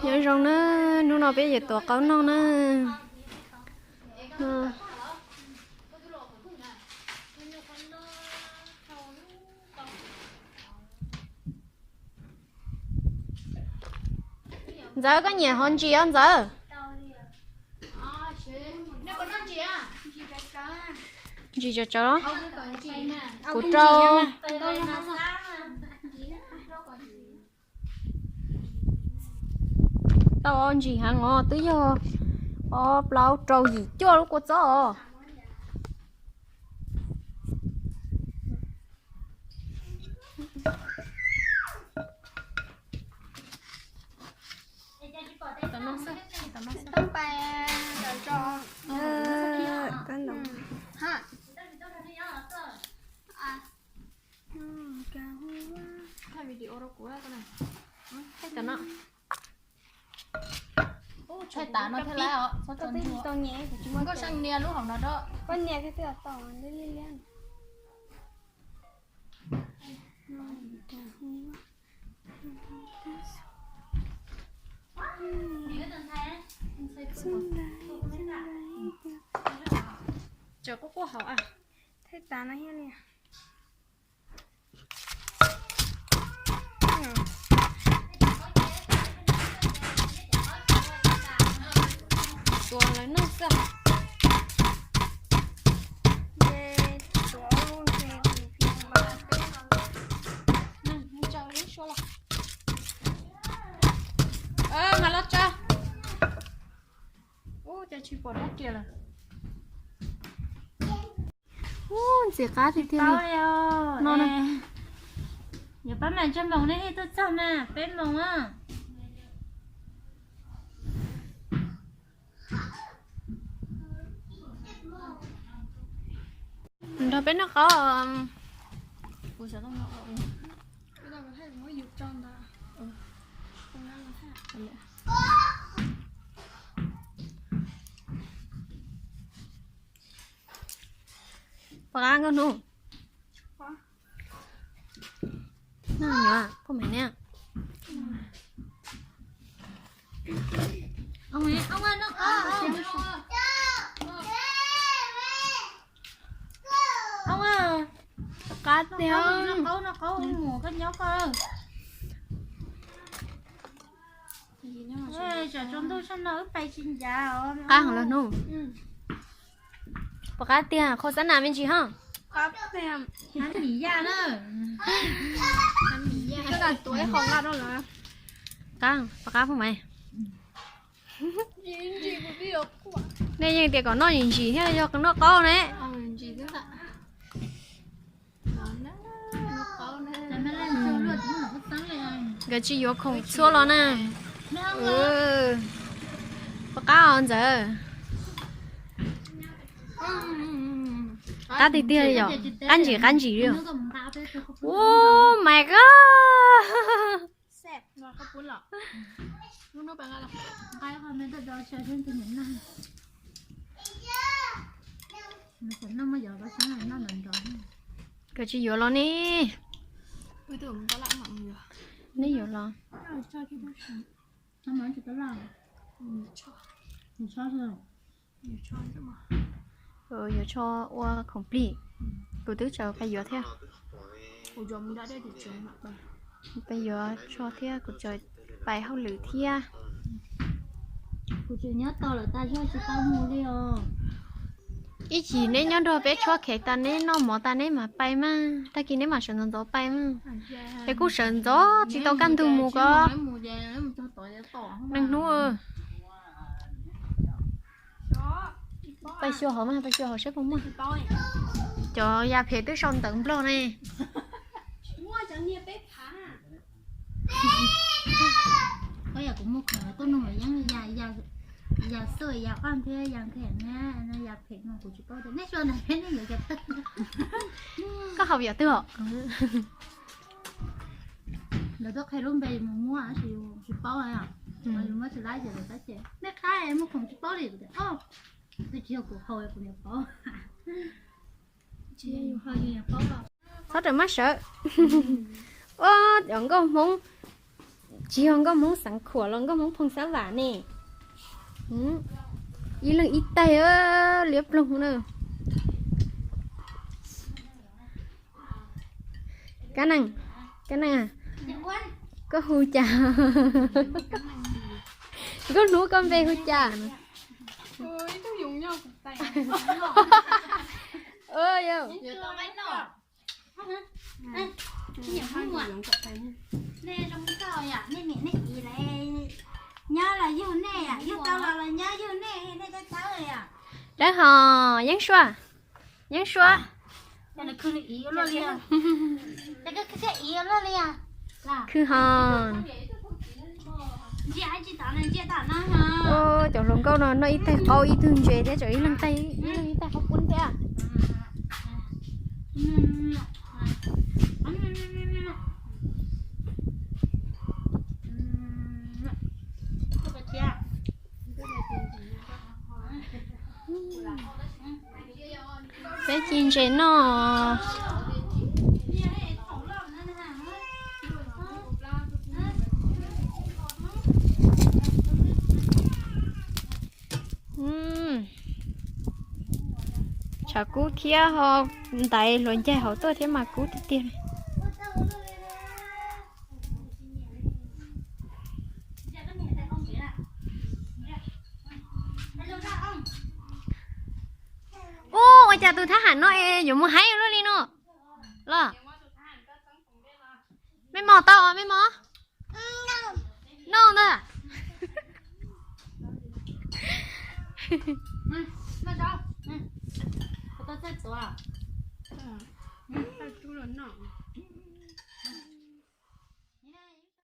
Nyob zoo na, hnub no peb yuav tuav qaub noj na. Ntxawm, koj nyiam hov ntsis os Ntxawm? Ntsis tsawv tsawv. Kuv rau. Tau ntsis heev os, twb yog ob plaub rau yim cuaj lub kua txob os. Thaij tas no thiaj laiv os, txhob tso ntsuag. Koj seem nias lub hauv no rau. Koj nias thiab twb tau liab liab. Tseem quaj quaj hauv a. Thaij tas no thiaj li. Tuav lawv noj xwb. Mas los tso. Ub, cas tsis pom dab riam lawm. Ub, ntxim qab tiag tiag li. No na. Yuav pab mam tsawg moos nej thiaj tuaj txog mas? Peb moos a. Nrog peb noj qaub. Pom qab nkauj hnub. Poj maiv ne. Qab tiag. Noj qaub, noj qaub mus koj nyob koj. Tsam tsaus ntuj sab no wb pais tsis ncav os. Qab heev los hnub. Pom qab tiag, qhov xab nam me ntsis ho. Qab, pom qab phooj ywg. Nej yeej tias kom noj ntsim thiab yog noj qaub ne. Nkawd tsis yuav khoom txhua los na. Pom qab os Ntxawm. Qab tiag tiag li yom, qab ntsim qab ntsim li yom. Oh my god. Nkawd tsis yuav los ne. Neb yuav los. Yuav tsho ua khoom plig. Kuv twb tsaws pais yuav thiab. Pais yuav tsho thiab kuv tsaws pais hauj lwm thiab. Kuv tseem nyob tau lawm tas zog tsis tau mus li os. Ib chim neb nyob nrog peb tshuab khev tas neb noj mov tas neb mam pais mas, tag kis neb mam sawv ntxov ntxov pais mas. Es kuj sawv ntxov tsis tau kaj ntug mus ko. Neeg hnub. Pais xyuas hauv mas, pais xyuas hauv saib puas muaj. Cov yas phem twb sau ntawv Nplog ne. Koj yam kuv muaj khoom tuaj nug Yeeb, yas xwb, yas qaj thiab yas nkhe na, yas phem no kuv tsis paub tias nej xyuas ntawm peb nej yuav cov twg. Koj haus yam twg os? Lawv tuaj qhia lub npe mus muab tab sis tsis paub, yus muab tsis laib ces lawv tab ces nej qab muaj khoom tsis paub li, kuv tias, o, twb tsis yog kuv haus kuv niam paub. Txhob rawm mab sawv. Ua cov nkauj Hmoob Tsis yog nkauj Hmoob Xeev Khuam los nkauj Hmoob Phooj Xab Vam ne. Ib leeg ib taig liab ploog na. Kab Neej, Kab Neej, koj hu cas? Nkauj Hnub koj npe hu cas? Nej zoo nkauj yom, nej niam nej txiv lawv nyob los yug nej yom, yug tau los los nyob yug nej, nej dawb tawb yom. Dawb hos Yeeb Suab, Yeeb Suab. Khwv hos. Cov hluas nkauj no noj ib taig qaub ib tug ntses thiab tseem ib leeg taig, ib leeg ib taig qaub pub thiab. Peb ci ntses noj. Tshav kub thiab ho ntaiv hluas ncaig hauv tuaj thiab mas kub tiag tiag li. Ub, ua cas tus thab ham no es yuav mus haib luaj li no los? Mej mos tau, mej mos. Noj ntag.